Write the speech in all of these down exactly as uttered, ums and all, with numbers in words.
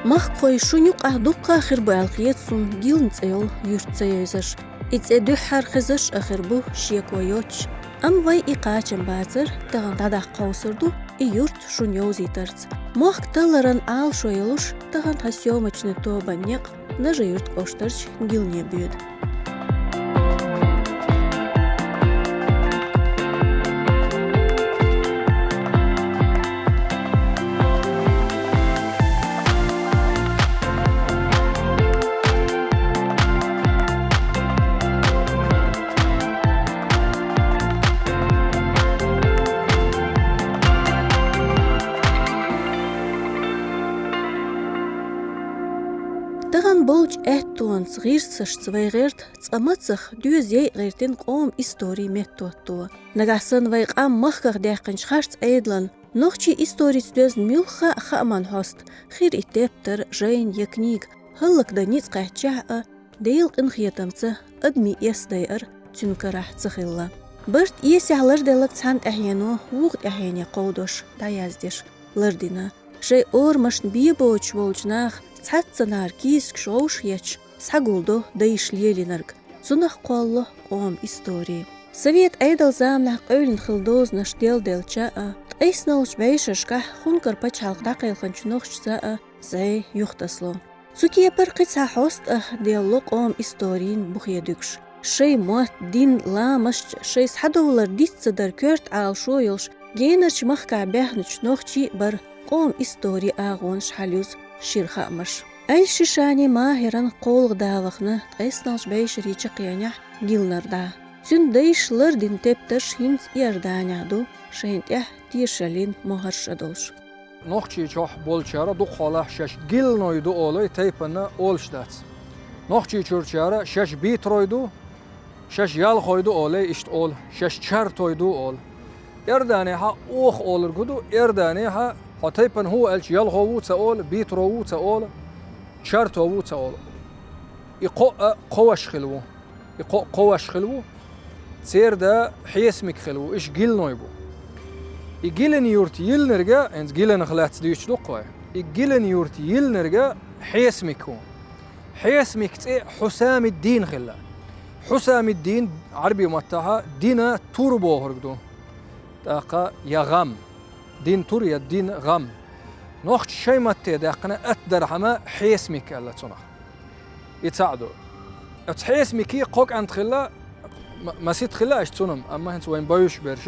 Махкахой, шун юкъахь дуккха а хир бу аьлла хета суна Гилна цӀе йолу юрт ца йовзаш. И цӀе дуьххьара хезаш а хир бу шеко йоцуш. Амма вай и кхачам бацара, тахана дӀадаккха хьовсур ду и юрт шуна йовзийтарца. Мохк талларан Ӏалашо йолуш, тахана тхан съёмочный тобан некъ Нажи-Юьртан кӀоштарчу Гилне боьду. Тахана болчу аьттонца, гӀирсашца вай гӀерта цкъа мацах доьза яйа гӀертина къоман историн меттахӀотто. Нагахь санна вай къам махках даьккхинчу харц Ӏедалан, нохчийн историца доьзна муьлхха а хааман хьоста хир и тептар, жайна я книга, хӀаллакдан ницкъ кхаьччахь а, Делан къинхетамца адамийн эс дайар цуьнан карахь ца хилла. Барт эсехь ларделларг цхьана тӀаьхьено, вукху тӀаьхьене кховдош, дӀаяздеш, лардина. Шайн орамашна бен боцуш болчу наха цхьаццанхьара кийсакаш вовшахъетташ, схьагулдо дайша лелийнарг, цунах кхоллало къоман истори. Совет Ӏедалан заманахь къевлина хилла дозанаш делделча а, ткъеснолчу бӀешерашкахь хӀункара пачхьалкх дӀакхелхинчу нохчашца а зӀе юхатасало. Цу кепара кхин цхьа хьоста а деллало къоман историн бухе дуьгуш. Шайн мотт, дин, ламасташ, шайн схьадовлар диц ца дар коьрта Ӏалашо йолуш, генарчу махкахь баьхначу нохчийн а бара къоман историн агӀонаш хьалъюзу шира хаамаш. Аль-Шишани Махьаран кхоалгӀа да вахана ткъеснолчу бӀешерийн чаккхенехь Гилнара дӀа. Цуьнан дайша лардина тептарш хӀинца Иорданехь ду, шайна тӀехь тешаллин могӀарш а долуш. Нохчийчохь болчара дукхахьолахь шаьш гилной ду олий, тайпана олуш дац. Нохчийчуьрчара шаьш битрой ду, шаьш ялхой ду олий, иштта олу, шаьш чартой ду олу. Иорданехьа оха олург хӀун ду, Иорданехьа хьо тайпана хӀун аьлча ялхо ву ца олу, битро ву ца олу, чарто ву ца олу. И кхоъ а кхо ваша хилла ву. И кхоъ кхо ваша хилла ву. Церан да Хьесамик хилла ву, иша гилной бу. И гилан юрт йиллинарг, хӀинца гиланах лаьцна дуьйцуш ду-кх вай. И гилан юрт йиллинарг Хьесамик ву. Хьесамик цӀе Хьусамиддин хилла. Хьусамиддин Ӏарбийн маттахьа дина тур бохург ду. ТӀаккха я гӀам. Дин тур я дин гӀам. Нохчаша шайн матте даьккхина атта дархьама Хьесамик аьлла цунах. И цхьаъ ду. Оцу Хьесамике кхо кӀант хилла, м-, масийтта хилла аша цунам, амма хӀинца вайн бовзуш берш,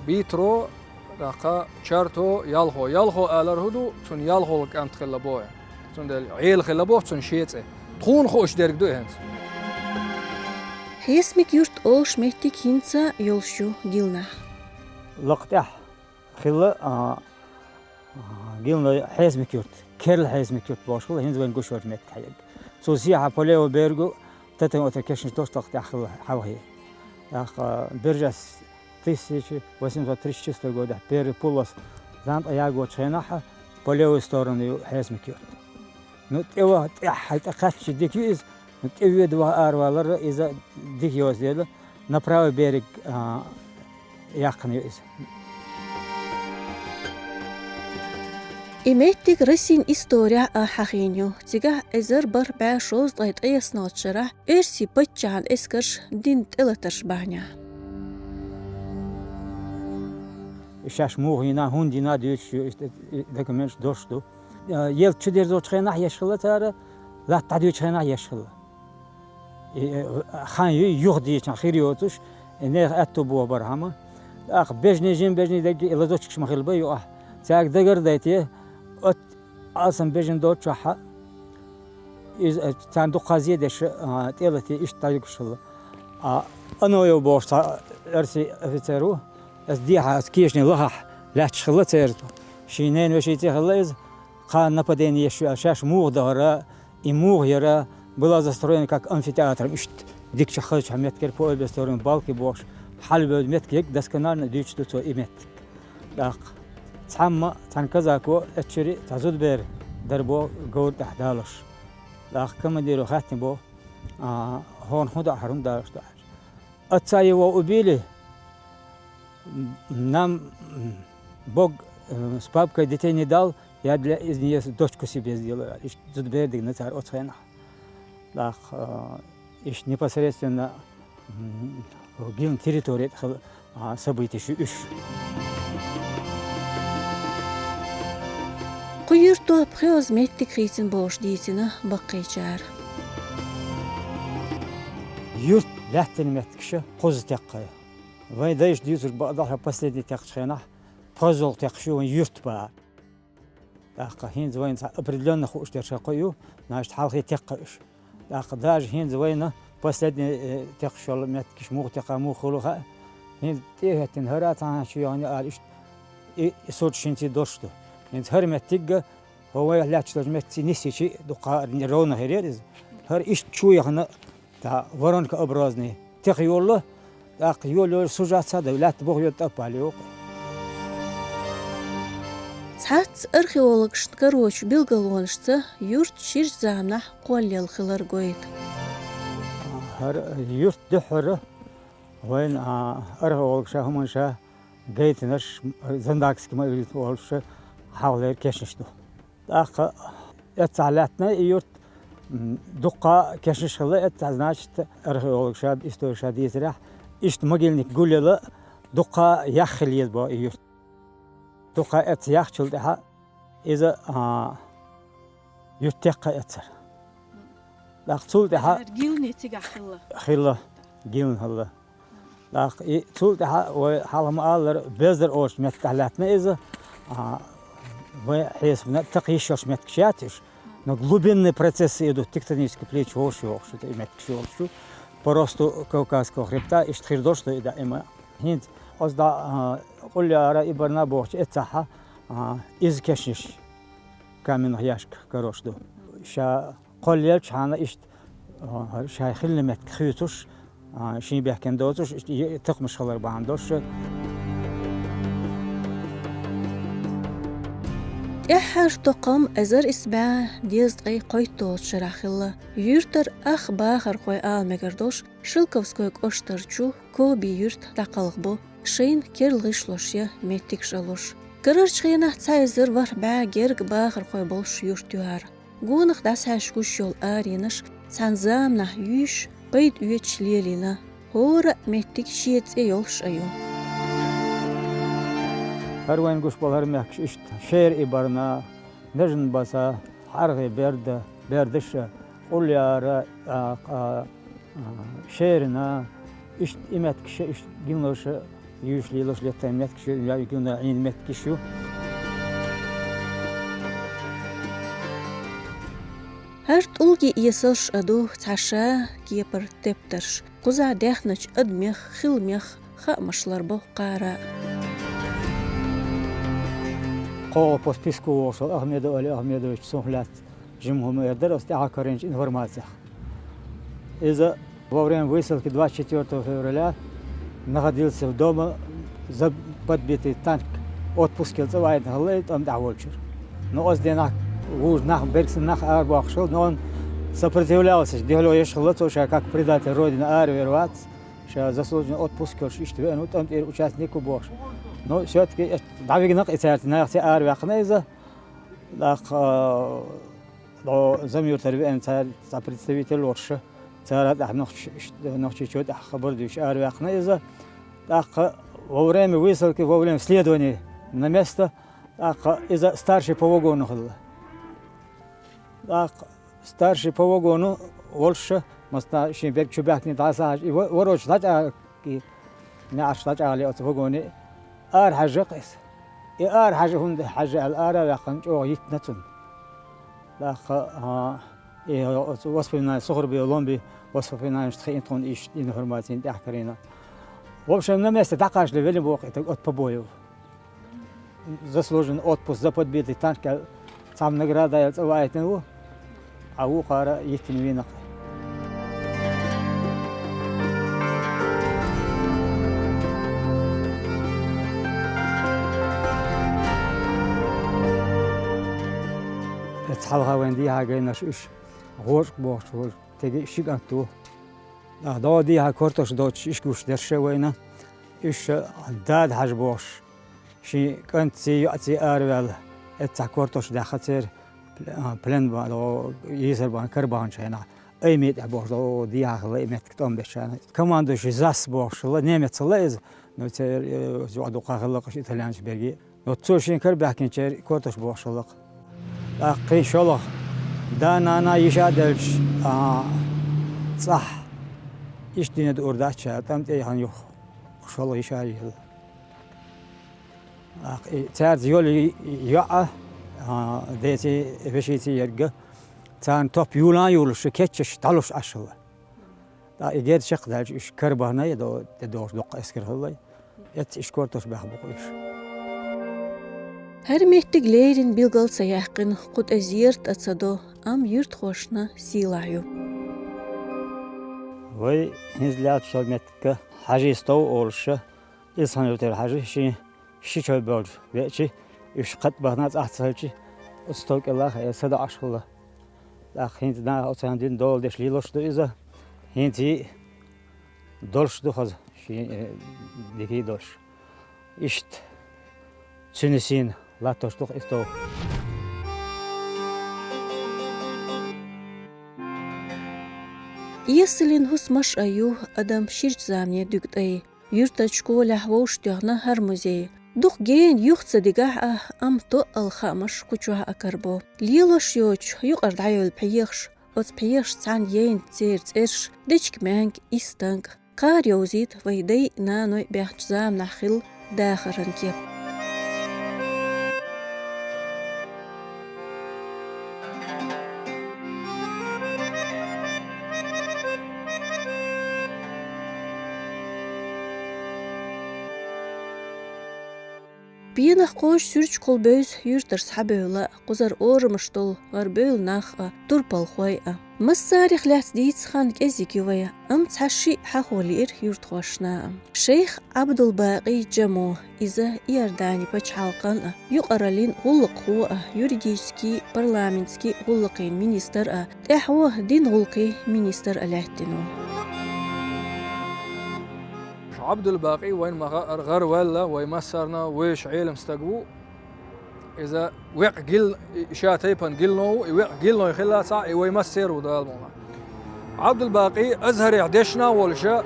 битро, тӀаккха чарто, ялхо. Ялхо алар хӀун ду, цунна ялхо кӀант хилла боху. Цундела Ӏела хилла боху цунна шен цӀе. Тхуна хууш дерг ду и хӀинца. Хьесамик юрт олуш меттиг хӀинца йолуш ю Гилнахь. Лакха тӀехь хилла, а, а, гилна Хьесамик юрт, керла Хьесамик юрт бохуш хилла, хӀинца вайн гуш йолчу меттиг хьаерг. Цул сехьа по левому берегу Татарин отряд кешнаш долуш лакха тӀехь хилла хьавахе. ТӀаккха Бержас тысяча восемьсот тридцать шестой годехь первый полос зан тӀе ягочу хенахь по левую сторону ю Хьесамик юрт. Ну, тӀе ваха, тӀаьхьа тӀе кхаьчча дика ю иза, ну, тӀе воьду ваха аравалар иза дика йоцу дела, на правый берег, а, яьккхина ю иза. И меттиг Россин исторехь а хьахийна ю. Цигахь эзар бархӀ бӀе шовзткъе ткъеснолчу шарахь оьрсийн паччахьан эскарш дина тӀелатарш бахьанехь. Шаьш муха йина, хӀунда йина дуьйцуш ю, иштта и документаш долуш ду. Э, ялта чудерзочу хенахь еш хилла цара, латта дӀадуьйчу хенахь еш хилла. И, э, хан ю, юха дийча хир йоцуш, и нехан аьтту боху бархьама. ТӀаккха бежний, жима бежний дерг и лазочкаш ма хилла бай юкъахь. Цаьрга дагар дайте, оцу алсам бежан долччохьа, иза, э, царна дукха зе деш, а, тӀелате иштта дӀаюгуш хилла. А, Аноев бохуш цхьа оьрсийн офицер ву, аса дехьа, аса кешний лахахь лаьтташ хилла церан. Шен ненан вешица хилла иза, кхана нападение еш ю аьлла, шаьш муха дахара, и муха яра, была застроена как амфитеатром, иштта дикачу хазачу меттигера по обе стороны балки бохуш, хьалабевлла меттиг ерг досконально дуьйцуш ду цо и меттиг. ТӀаккха цхьамма, цхьана казако, эччери цхьа зудабер дара боху говра тӀехь далош. ТӀаккха командиро хаьттина боху, а, хӀорна хӀун даьхьара, хӀун далош ду аьлча. Отца его убили, нам Бог, э, с папкой детей не дал, Я для из неё дочку себе сделаю. Иштта зуда бер дигна цара оцу хенахь. ТӀаккха, а, иштта непосредственно, м, гилна территори тӀе хилла, а, событеш ю уьш. Кху юьрто пхоьазза меттиг хийцина бохуш дийцина баккхийчара. Юьрт лаьттина меттигаш кхузза текхна. Вайн дайша дуьйцург бакъдолуш последний текхначу хенахь, пхоьаззалгӀа текхаш ю вайн юьрт баха. ТӀаккха хӀинца вайна цхьа определённо хууш дерш кху ю, значит, хьалхе текхна уьш. ТӀаккха даже хӀинца вайна последний, э, текхаш йолу меттигаш муха текхна, муха хуьлу хаьа, хӀинца тӀе а хӀоьттина, хӀара а цхьана чу яхана ала иштта, и, и сурт шинций долуш ду. ХӀинца хӀара меттиг а, хӀо вай лаьтташ долчу меттигций нисйичи, дуккха а ровно хир яра иза. ХӀара иштта чу яхана, тӀаккха воронкообразный текха йолу, тӀаккха йолу-йолу сужаться а дан, лаьтта буха йоьду тӀаппале юкъа. Цхьацца археологашна карочу билгалонашца юрт ширачу заманахь кхоллаелла хилар гойту. ХӀара юрт дуьххьара вайн, а, археологаша, хӀуманша гайтинарш, Зандакский монолит олуш хьалхалера кешнаш ду. ТӀаккха эццахь лаьттина и юрт, м, дуккха кешнаш хилла эццахь, значит, археологаша, историша дийцарехь, иштта могильник гулъелла дуккха яхь хилла еза боху и юрт. Дуккха эццахь яхчул тӀаьхьа иза, а, юрт текха эццара. ТӀаккха цул тӀаьхьа гилни цигахь хилла. Хилла, гилна хилла. ТӀаккха и цул тӀаьхьа вай хьалха ма-аллара, бездар олучу меттехь лаьттина иза, а, вай хьесапна такха йиш йолуш меттигаш яц уьш. Но глубинный процесс и ду, тектонический плита вовшах йохуш ю, и меттигаш йолуш ю. По росту Кавказского хребта иштта хир долуш ду и даима. ХӀинца оцу дӀа, а, Къуллиара, Ибарна бохучу эццахь, а, иза кешнаш каменных ящиках карош ду. Ша кхоллаелчхьана иштта, а, шайн хилла меттиг хуьйцуш, а, шен бехкенна доцуш, иштта е-, тукхамаш хилар бахьана долуш. ТӀаьххьара токхам эзар исс бӀе дезткъе кхойтталгӀачу шарахь хилла. Юьртара ах бахархой ала мегар долуш, Шелковской кӀоштарчу Коби юьрта дӀакхалхабо, шайна керла гӀишлош я меттигаш а луш. Карарчу хенахь цхьа эзар ворхӀ бӀе герга бахархой болуш юрт ю хӀара. Гонах дӀасхьаьжча гуш йолу аренаш цхьана заманахь юьйш, пайда оьцуш лелийна. ХӀора а меттиг шен цӀе йолуш а ю. ХӀара вайна гуш болу хӀара мехкаш иштта: Шера Ибарна, Нежан Баса, Хьархи Берда, Бердаша, Къуллиара, а, а, а, Шерина, иштта и меттигаш, иштта гилноша юьйш лелош леттайн меттигаш ю, я гилна Ӏийна меттигаш ю. ХӀара тӀулгийн эсалш а ду цхьа ша кепара тептарш, кхузахь даьхначу адамех, хиламех хаамаш ларбо кхара. Кхо по списку волуш волу Ахмедов Али Ахмедович, цунах лаьцна жима хӀума эр дара аса тӀаьхьа карийначу информацех. Иза во время высылки двадцать четвёртого февраля находился в дома за подбитый танк. Отпускел цӀа ваийтина хилла и тӀом тӀехь волчуьра. Но оцу денахь вужа нах, берксина нах арабоккхуш хилла, но он сопротивлялся, дуьхьало еш хилла цо, ша как предатель Родины аравер вац, ша заслуженный отпуск йолуш иштта веана ву, тӀом тӀера участник ву бохуш. Но всё-таки дӀавигна-кх и цаьрца, нахаца араваьккхина иза. ТӀаккха, а, Догу Замъюртара веана цара цхьа представитель лоруш, цара тӀехь нохч-, ш-, Нохчийчоь тӀехь хабар дуьйцуш араваьккхина иза. ТӀаккха во время высылки, во время следования на место, тӀаккха иза старший по вагону хилла. ТӀаккха старший по вагону волуш, масала, шен берг чу баьхкина дӀасахьаьжча, и ва-, ворочу дӀачӀа-, и неӀарш дӀачӀагӀле оцу вагоне, арахьаьжжа-кх иза. И арахьаьжжа хӀунда хьаьжжа аьлла, ара а ваьккхина, чӀогӀа йиттина цунна. ТӀаккха, а, и оцу воспоминание, Сухарбиев Ломби воспоминаниешца хиъна тхуна иштта информаци, тӀаьхьа карийна. В общем, на месте дӀакхачале велла боху и таг оцу Побоев. Заслуженный отпуск за подбитый танк аьлла, цхьамма награда аьлла цӀа ваийтина ву, а вукхара йиттина вийна-кх. Эццахь хьалха вайн дехьа гайнарш уьш, ГӀожакъ бохучу волчу теге ши кӀант ву. ДӀо дехьа кортош доцуш иш гуш дерш вайна, уьш Дада-Хьажа бохуш, шен кӀантций, йоӀций араваьлла, Эццахь кортош даьхна церан пл-, а, плен бан, о, йийсар бан, кара баханчу хенахь. Аймий тӀехь бохуш долу дехьа хилла и меттиг тӀом бечарна. Командующий Засс бохуш хилла, немец хилла иза. Ну, церан, э, юкъа дукха хилла-кх уьш итальянцаш берриге. Вот цо шен кара баьхкинчеран кортош бохуш хилла-кх. ТӀаккха кхин шолгӀа, да-нана йиша а делча, а, цӀахь иштта дина дуур дац ша, тӀам тӀе яхана юха шолгӀа йиша а елла. ТӀаккха и цаьрца йолу йоӀ а, а, деций, вешиций ерг а, царна топ юла а юлуш, кечъеш дӀалуш Ӏаш хилла. ТӀаккха и герз чекхдаьлча, уьш карабахана а до-, тӀедогӀуш доккха эскар хилла. Эцца иштта кортош баьхна бу-кх уьш. ХӀара меттиг леррина билгал ца яьккхина, кху тӀе зерат а ца до, амма юьртахошна сийлахь ю. Вай хӀинца лаьттачу меттигга Хьажий стов олуш, Исхьан-Юьртара Хьажа шен ши чой боьлча веача, уьш кхатӀа бахана цӀахь ца хилча, оцу стов кӀелахь а садаӀаш хилла. ТӀаккха хӀинца наха оцарна дина дола деш лелош ду иза. ХӀинца а долуш ду хаза, шен, э, дика а долуш. Иштта цуьнан сийна латтош ду-кх и стов. Эсалин хӀусамаш а ю адам ширачу замане дуьгу тӀай. Юьртарчу школехь вовшахтоьхна хӀара музей. Дукха гена юха ца дигахь а, амма тоъал хаамаш кху чохь а карабо. Лелош йоцуш юкъара дӀайолу пхьегӀаш, оцу пхьегӀашца цхьаьна яйна церан цӀераш, дечиг-маьнга, истанг. Кхара йовзийта вай дай а, наной а баьхначу заманахь хилла дахаран кеп. Пенах кхочу суьрташ кхул бевза юьртара схьабевлла а, кхузара орамаш долу гӀара бевлла нах а, турпалхой а. Массарех лаьцна дийца хан кӀезиг ю вайн, амма цхьа-шиъ хьахо лиира юьртахошна а. Шайх Ӏабдулбакъи Джамо, иза Иордани пачхьалкхан а, юкъараллин гӀуллакххо а, юридический, парламентский гӀуллакхийн министр а, тӀаьхьо дин гӀуллакхийн министр а лаьттина ву. Ӏабдулбакъи вайн ма хаара, гӀараваьлла, вай массарна вевзаш Ӏелам стаг ву. Иза векъ гил-, и ша тайпана гилно ву, и векъ гилной хилла цхьаъ, и вай массеран ву Дала мукъ лахь. Ӏабдулбакъи Азхарехь дешна а волуша,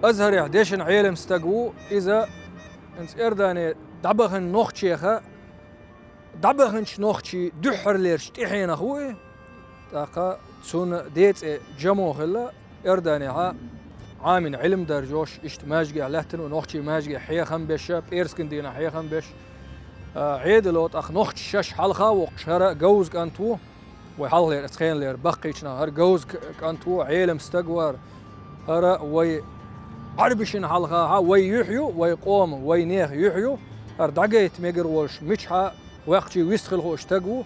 Азхарехь дешна Ӏелам стаг ву, иза хӀинца Иордане дӀабахана нохчеха, дӀабаханчу нохчийн дуьххьарлерчу тӀаьхьенах ву и. ТӀаккха цуьнан ден цӀе Джамо хилла, Иорданехь Ӏамийна Ӏилма даржош, иштта маьждигехь лаьттина ву, нохчийн маьждигехь хьехам беш, пӀераскан дийнахь хьехам беш. А, Ӏедало тӀаккха нохчаша шаьш хьалха а воккхуш, хӀара говза кӀант ву, вай хьалхалера, оцу хенахлера баккхийчу наха, хӀара говза к-, кӀант ву, Ӏелам стаг вара, хӀара вай Ӏарбашна хьалха, хьа, вай юьхь ю, вай къоман, вай нехан юьхь ю, хӀара дӀагайта мегар волуш, мичахьа ваьккхича вистхила хууш стаг ву,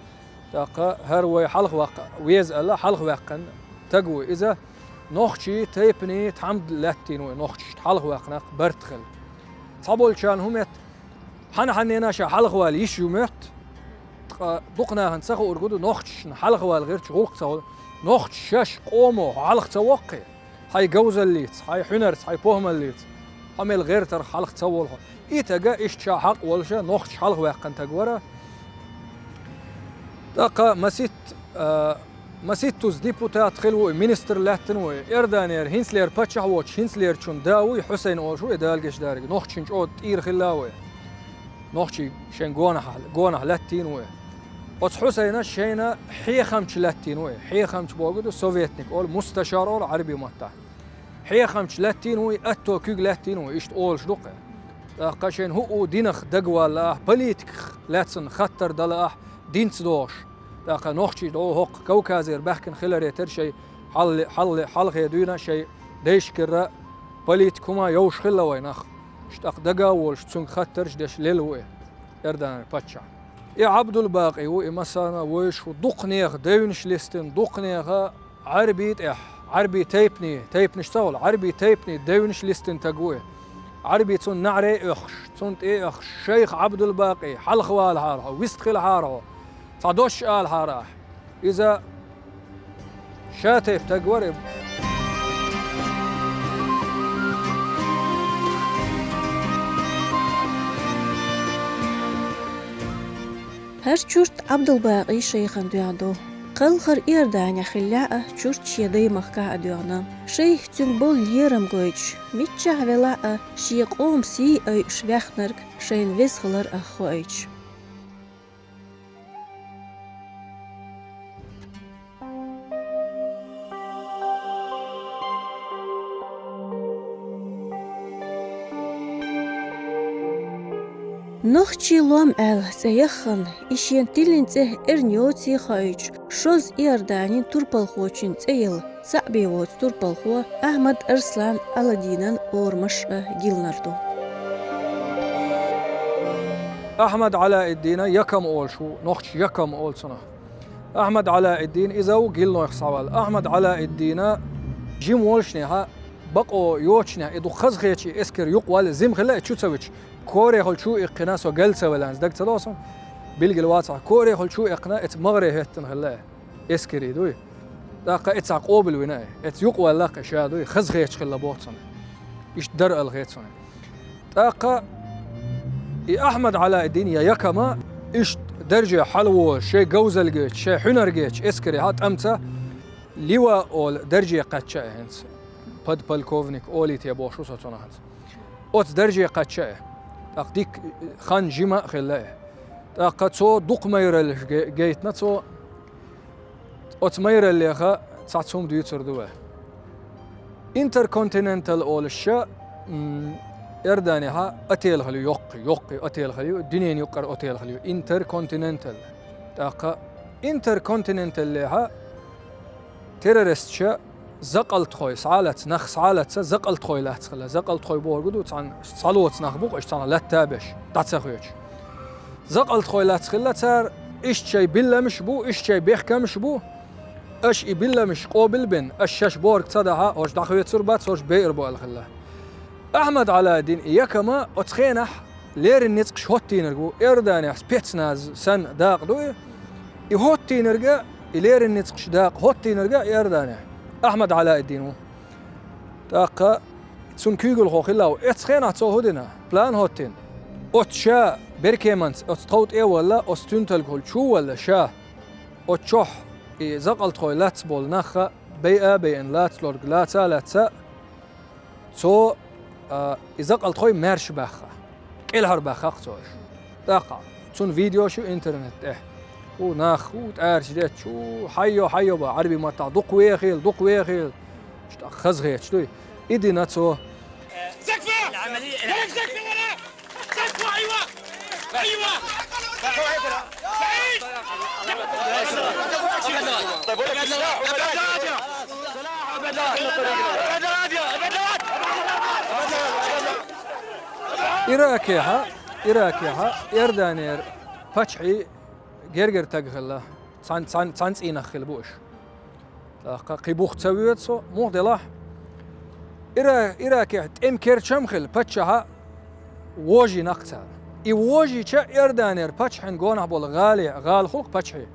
тӀаккха хӀара вай хьалхаваккха веза аьлла, хьалхаваьккхина стаг ву. Иза нохчийн тайпанийн тхьамда лаьттина ву, нохчашна хьалхаваьккхинарг барт хилла. Цхьаболчарна хӀун моьтту, хьан-хьаннена ша хьалхавала йиш ю моьтту, ткъа дукха нахана ца хуур гу ду, нохчашна хьалхавала гӀирташ гӀуллакх ца хуьлу. Нохчаша шаьш къомо хьалха ца воккхий, хьайн говзаллица, хьайн хьуьнарца, хьайн похӀмаллица, хьо мел гӀертарх хьалха ца волу хьо. И тага иштта ша хьакъ волуша нохчаш хьалхаваьккхина таг вара. ТӀаккха маситт, а, маситтуза депутат хилла ву и, министр лаьттина ву и. Иорданера хӀинцалера паччахь воцуш, хӀинцалерчун да ву и, Хьусайн олуш ву и, Дала гечдаьрга. Нохчийн чӀогӀа тӀера хилла ву и. Нохчий шайн гонахь, гонахь лаьттийна ву и. Оцу Хьусайна шайна хьехамча лаьттийна ву и. Хьехамча бохург ду советник олу, мусташар олу Ӏарбийн маттахь. Хьехамча лаьттийна ву и, атто куьг лаьттийна ву и, иштта олуш ду-кх. ТӀаккха шайна хӀуъу динах дагавалла ахь, политиках лаьцна хаттар дала ахь, динца догӀуш. ТӀаккха нохчий дӀо хӀокху Кавказера баьхкина хиларе терра шайн хьалле-, хьалле-, хьалхе дуьйна шайн дайшкара политика хӀума йовш хилла вай нах. Иштта тӀаккха дага а волуш, цуьнга хаттарш а деш лелла ву и Иорданан паччахь. И Ӏабдулбакъи ву, и массарна вевзаш ву, дукха нехан девнаш листина, дукха нехан Ӏарбийн тӀехь, Ӏарбийн тайпанийн, тайпанаш ца хуьлу, Ӏарбийн тайпанийн девнаш листина таг ву и. Ӏарбий цунна неӀаре а оьхуш, цунна тӀе а оьхуш, шайх Ӏабдулбакъи, хьалхавалахьара хьо, вистхилахьара хьо, цхьа дош алахьара ахь. Иза ша тайпа таг вара и. ХӀара чурт Ӏабдулбакъи шайхана доьгӀна ду. Кхалхар Иорданехь хиллехь а, чурт шен даймахкахь а доьгӀна. Шайх цуьнга болу лерам гойтуш, миччахь велахь а, шен къоман сий айъуш ваьхнарг шайна веза хилар а хоуьйтуш. Нохчийн лом аьлла цӀе яххана, и шен тиллина цӀе эрна йоций хоуьйтуш, шозза Иорданин турпалхочун цӀе елла, цхьаъ бен воцу турпалхо Ахьмад Арслан Аладдинан орамаш а гилнар ду. Ахьмад Ӏалаэддина Якам олуш ву, нохчаша Якам олу цунах. Ахьмад Ӏалаэддин иза ву гилнойх схьаваьлла. Ахьмад Ӏалаэддина жима волушшехь, бакъо йоцушшехь, и дукха хазахеташ и эскар юкъа валла, жима хилла и чу ца вича, корехула чу иккхина со гал ца велла аьлла, дага ца догӀу суна. Билггал вацахь, корехула чу иккхина, эца магӀаре хӀоьттина хилла и эскаре дуй. ТӀаккха эццахь къобалвина и, эца юкъа ваьлла-кх и ша дуй, хазахеташ хилла боху цунна. Иштта дара аьлла хета цунна. ТӀаккха и Ахьмад Ӏалаэддин я Якама иштта дарже хьалаволуш, шайн говзалла гечу, шайн хьуьнар гечу эскарехь тӀамца лива олу дарже кхаьчча а хӀинца, подполковник олий те бохуш ву со цунах хӀинца. Оцу дарже кхаьчча а, тӀаккха дикка хан жима а хилла и. ТӀаккха цо дукха майраллаш ге-, гайтина цо. Оцу майраллех цхьацца хӀума дуьйцур ду вай. Интерконтинентал олуш ша, м, Иорданехь отель хилла ю, йоккхий, йоккхий отель хилла ю, дуьненан юккъера отель хилла ю, интерконтинентал. ТӀаккха интерконтиненталехь террористаша закъалтхой схьалаца, нах схьалаца закъалтхой лаьцна хилла. Закъалтхой бохург ду, цхьана схьалоцу нах бу-кх, аша цхьана латта а беш, дӀа ца хоьцуш. Закъалтхой лаьцна хилла цара, иштта шайн билламаш бу, иштта шайн бехкамаш бу, аша и билламаш къобалбина, аша шаьш бохург ца дахь, хӀорш дӀахоьцур бац, хӀорш байъур бу аьлла хилла. Ахьмад Ӏалаэддин и Якама оцу хенахь леррина ницкъаш хӀоттийнарг ву, Иорданехь спецназ санна дакъа ду и. И хӀоттийнарг а, и леррина ницкъаш дакъа хӀоттийнарг а Иорданехь Ахьмад Ӏалаэддин ву. ТӀаккха цунна куьйгалхо хилла ву. Оцу хенахь цо хӀун дина? План хӀоттийна. Оцу ша беркеманца, оцу тхов тӀе а валла, оцу туьнталгахула чу а валла ша, оцу чохь и закъалтхой лаьцна болу нах а байа а байина, лацалург лаца а лаьцна, цо, а, и закъалтхой маьрша баьхна. КӀелхьарбаьхна-кх цо уьш. ТӀаккха цунна видеош ю интернет тӀехь. ХӀу нах, хӀу тӀарча детташ, хӀу хьайо, хьайо боху, Ӏаьрбийн маттахь дукха вехийла, дукха вехийла. ТӀаккха хазахеташ дуй. И дина цо. Иракехьа, Иракехьа Иорданера паччахьан гергара таг хилла, цхьан, цхьан, цхьана цӀийнах хилла бу уьш. ТӀаккха кхин бух ца воьду со, муха делахь? Ира-, Иракехь тӀеман керчам хилла, паччахьа вожийна-кх цара. И вожийча Иорданера паччахьан гонахь болу гӀале, гӀала хуьлу-кх паччахьан.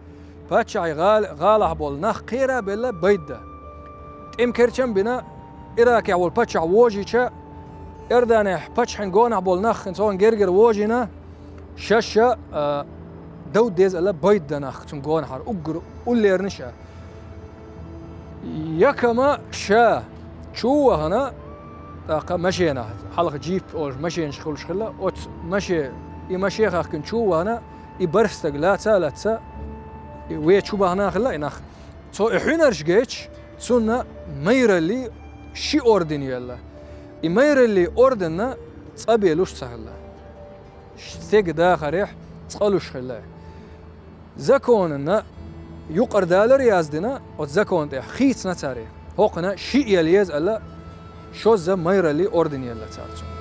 Паччахьан гӀала-, гӀалахь болу нах кхера а белла, байдда. ТӀеман керчам а бина, Иракехь волу паччахь вожийча, Иорданехь паччахьан гонахь болу нах цунна гергара вожийна, шаьш а, а, довда деза аьлла, байдда нах цунна гонахьара, уггар уллернаш а. Якама ша чу а вахана, тӀаккха машенахь, хьалха джип олуш машенаш хуьлуш хилла, оцу маше-, и маше а хаьхкина чу а вахана, и бархӀ стаг лаца а лаьцна, и вен чу бахана хилла и нах. Цо и хьуьнарш гечу, цунна майраллин ши орден елла. И майраллин орденна цкъа бен луш ца хилла. Стеган дахарехь цкъа луш хилла. Законана юкъара далар яздина, оцу закона тӀехь хийцина цара. ХӀокхунна шиъ елла еза аьлла, шозза майраллин орден елла цара цунна.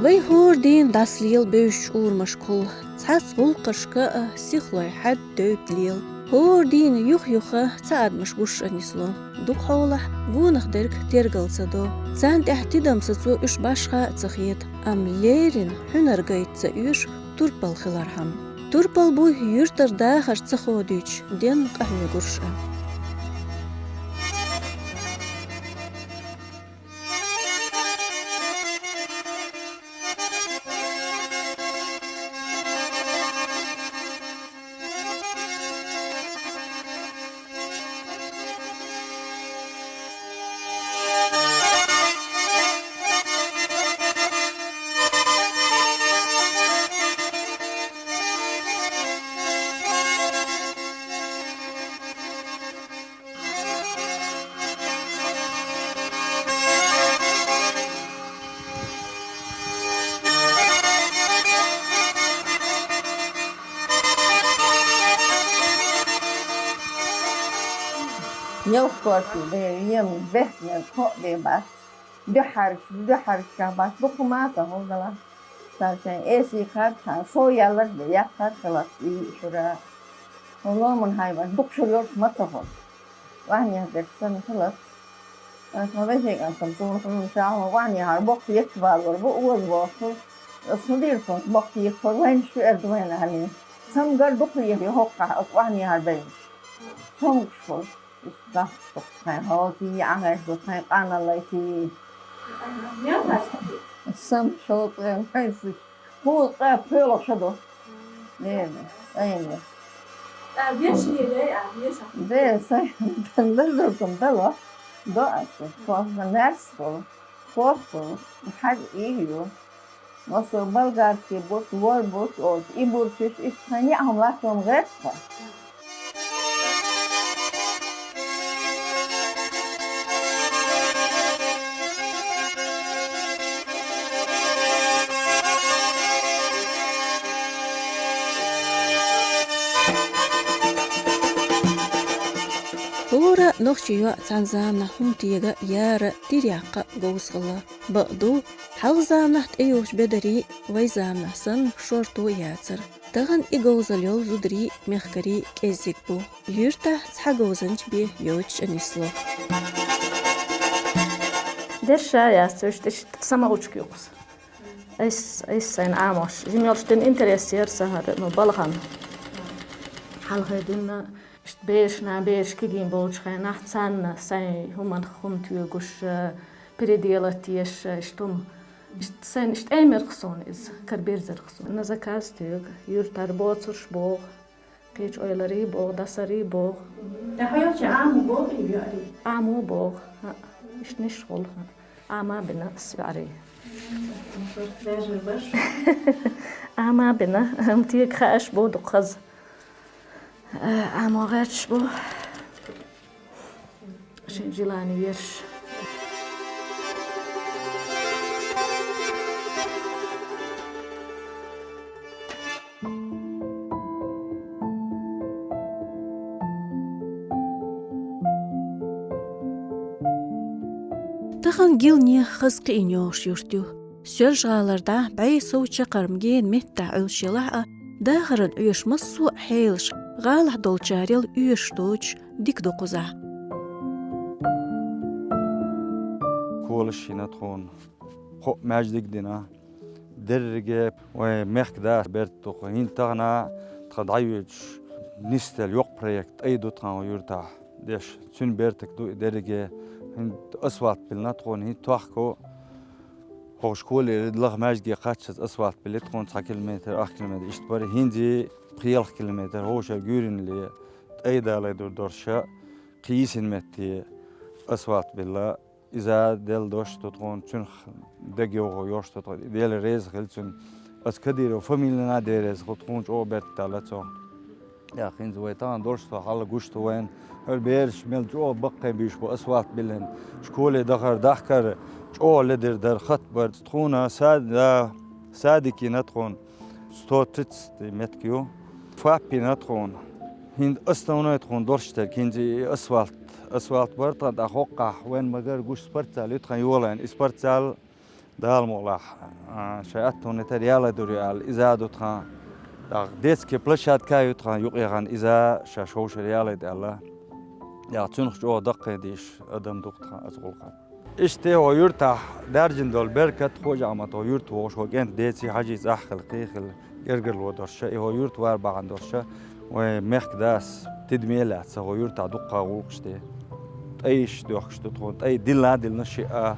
Вай хӀора дийнахь дӀасалела бевзачу урамашкахула, цхьацца гӀуллакхашка а сихлой хьаьдда девдда лела. ХӀора дийнахьа юх-юха цхьа адамаш гуш а нисло. Дукха хьолахь гонах дерг тергал ца до. Царна тӀехь тидам сацо уьш башха а ца хета, амма леррина хьуьнар гайта ца оьшу турпал хилархьама. Турпал буй юьртара дахар ца ходуьйтуш денна къахьоьгурш а. Мелкорти бе, ем бехне, кхо бе бац. Дуьхьарч, дуьхьарччахь бац, дукха ма ца хӀума дала. Царшайн эсий кхарчхьа, со ялар бе, яккхар хилац, и шура. Ломан хьайбаш, дукха шура йолуш ма ца хуьлу. Ваьхьнех дерг санна хилац. Аса вешин кӀантам суна хуьлу ша хьуна ваьхьнехьара боккха еттабалор бу, оза боху. Аса хӀун дийр цунца боккха еттабалор, вайна шу эрда вайна хьалий. Цамгар дукха лехьа хӀокхахь аса ваьхьнехьара бевлаш. Цамгаш хуьлу. Ис дахча тхайн хьоций, ахьаш ду тхайн къаналлайций. Мел хьаьжкъа. Сам шолпӀе майсуш. Кхузткъе пхоьлуш ша ду. Лена, айна. А, вешнее, а, веша. Бе, сай, дан дуртун дало. До аса. Кохна мерс бу. Коху. Хьаг ию. Масо болгарский бурт, вор бурт, оцу и буртиш, иштта тхан яа хӀума латтон гӀерта. ХӀора нохчи йоӀ цхьана заманахь хӀума тега яра тиряккха говза хилла. Бакъду, хьалха заманахь тӀеюхучу бедарий вай заманахь санна шорто яцара. Тахана и говзалла йолу зударий, мехкарий кӀеззиг бу. Юьртахь цхьа говзанча бен йоцуш а нисло. Дерша яц, вуьш тӀе самаучка юкъус. Айс, айс сайн Ӏамош. Жимелш дина интерес яра сан хӀара, ну, балхана. Хьалхе дина, иштта бераш, нана бераш кегийна болчу хенахь, царна сайн хӀуманах хӀума тоьгуш, переделать еш, иштта хӀума. Иштта сайн, иштта тӀемерх суна иза, карабирзарх суна. На заказ тоьгу, юьртара боцурш боху, кхечу ойларий боху, дасарий боху. ТӀаьхьа йолчу Ӏамо боху и веарий? Ӏамо боху, хӀаъ, иштта ниш хуьлу, хӀаъ. Ӏама бина ас веарий. Даже баш. Ӏама бина, амма тега хааш бу дукха хаза. Э, Ӏамо гӀерташ бу. Шен желание ерш. Тахана гилне хаза кхиъна йогӀуш юрт ю. Соьлжа-ГӀалара дӀа бӀе сов чаккхарма гена меттахь Ӏуьллуш елахь а, дахаран Ӏоьшу массо а хьелаш, гӀалахь долчарел оьшуш доцуш, дика ду кхузахь. Колаш йина тхуна, кхо маьждиг дина. Дерриге вайн мехкда берт ду-кх. ХӀинца тахана тхан дӀайоьдуш нисделла йоккха проект тӀай ду тхан юьртахь деш. Цуьнан бертиг ду и дерриге. ХӀинца асфальт биллина тхуна, хӀинца тохко хӀокху школера лаха маьждиге кхаччалц асфальт биллина тхуна, цхьа километр, ах километр иштта бара. ХӀинца пхи-ялх километр хӀокху шарахь гуьйранна тӀай далалур дара ша, кхийсина метте асфальт билла. Иза делла дош ду тхуна, цуьнах дегайовхо йош ду тхуна, Дела реза хила цуьнан. Аса Кадиров фамилина а Дела реза хуьлу, тхуна чӀогӀа берт далла цо. Я, хӀинца вай тахана долуш со хьалла гуш ду вайна. ХӀара бераш мел чӀогӀа баккхий буьйш бу асфальт биллина. Школе дахар, дахкар чӀогӀа ледара дара, хатта бара. Тхуна сад-, да, садик йина тхуна. Сто тридцать метка ю. ФАП йина тхуна. ХӀинца основной тхуна долуш дерг, хӀинца и асфальт. Асфальт бара тхан, тӀаккха хӀокхахь вайн магар гуш спортзал ю тхан йолийна. И спортзал Дала мукъалахь, а, шайн аттонан тера яла дур ю аьлла, иза а ду тхан. ТӀаккха детский площадка ю тхан юкъе хана, иза ша шовшар ялайта аьлла. ТӀаккха цунах чӀогӀа даккхий деш адам ду тхан оцу гӀулакха. Иштта хӀо юртахь даьржина долу беркат, хӀо жамма тхо юрта вогӀуш, хӀо кӀентан деций, хьажий цӀахь хила, кхин хила, гергарло долуш ша, и хӀо юрта вар бахьана долуш ша, вайн мехкан дас тидаме а лаьцна, хӀо юртахь дуккха гӀуллакхаш де. ТӀай йиш доьхкуш ду тхуна, тӀай дилла а диллина шиъ а.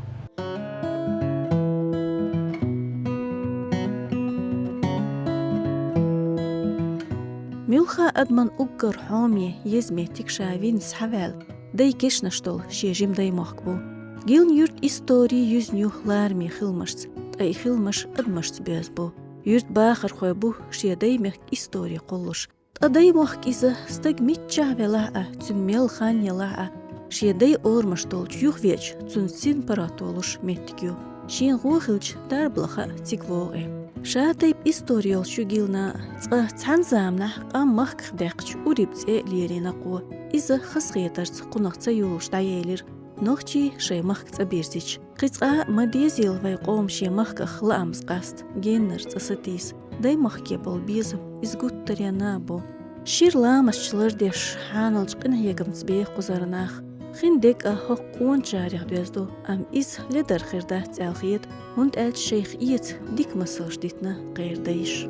Муьлхха а адаман уггар хьоме, еза меттиг ша вина схьаваьлла, дай кешнаш долу шен жима даймохк бу. Гилна юьртан истори юьзна ю лараме хиламашца, ткъа и хиламаш адамашца боьзна бу. Юьртан бахархой бу шен даймехкан истори кхуллуш. Ткъа даймохк иза стаг миччахь велахь а, цуьнан мел хан елахь а, шен дай орамаш долчу юхавеача, цунна син паргӀато луш меттиг ю. Шена гӀо хилча, дарба лаха а цига вогӀу и. Ша тайпа истори йолчу Гилна цкъа цхьана заманахь къам махках даьккхича уриб цӀе а лерина кхо. Иза хазахетарца кхунах ца юлуш дӀаелира, нохчий шайн махка цӀа бирзича. Кхин цкъа а ма дезийла вайн къоман шен махках лаамца къаста, геннара цӀа сатийса. Даймахке болу безам иза гуттаренна а бу. Шира ламасташ лардеш, хьаналчу къинхьегамца беха кхузара нах. Хин дерг а хӀокху къоначарех доьзна ду, амма иза ледар хир дац аьлла хета, хӀунда аьлча шайх эца дика масалш дитина кхеран дайша.